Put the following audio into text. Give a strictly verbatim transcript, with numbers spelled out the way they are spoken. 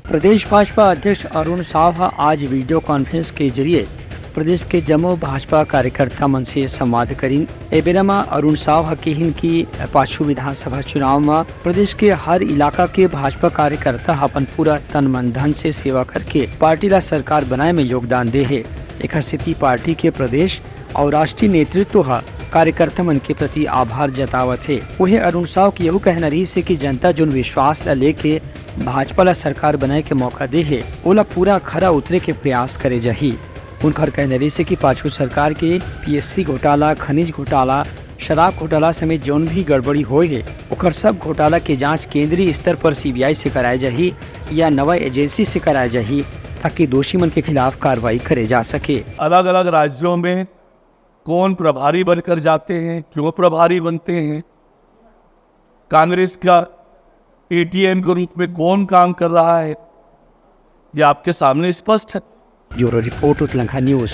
प्रदेश भाजपा अध्यक्ष अरुण साव ह आज वीडियो कॉन्फ्रेंस के जरिए प्रदेश के जम्मो भाजपा कार्यकर्ता मन से संवाद करिन। ए बेरा म अरुण साव ह किहिन कि पाछू विधानसभा चुनाव म प्रदेश के हर इलाका के भाजपा कार्यकर्ता ह अपन पूरा तन मन धन से सेवा करके पार्टी ला सरकार बनाए में योगदान दे हे। एखर सेती पार्टी के प्रदेश अउ राष्ट्रीय नेतृत्व ह कार्यकर्ता मन के प्रति आभार जतावत हे। उहे अरुण साव के यहू कहना रहिस हे कि जनता जोन विश्वास ला लेके भाजपा ला सरकार बनाए के मौका दे हे, ओला पूरा खरा उतरे के प्रयास करे जाही। उनकर कहना रहिस हे कि पाछू सरकार के पीएससी घोटाला, खनिज घोटाला, शराब घोटाला समेत जौन भी गड़बड़ी होए हे, ओकर सब घोटाला के जांच केंद्रीय स्तर पर सीबीआई से कराए जाही या नवा एजेंसी से कराए जाही, ताकि दोषी मन के खिलाफ कार्रवाई करे जा सके। अलग अलग राज्यों में कौन प्रभारी बनकर जाते हैं, क्यों प्रभारी बनते हैं, कांग्रेस का एटीएम के रूप में कौन काम कर रहा है, ये आपके सामने स्पष्ट है। Bureau report, Utlankha news.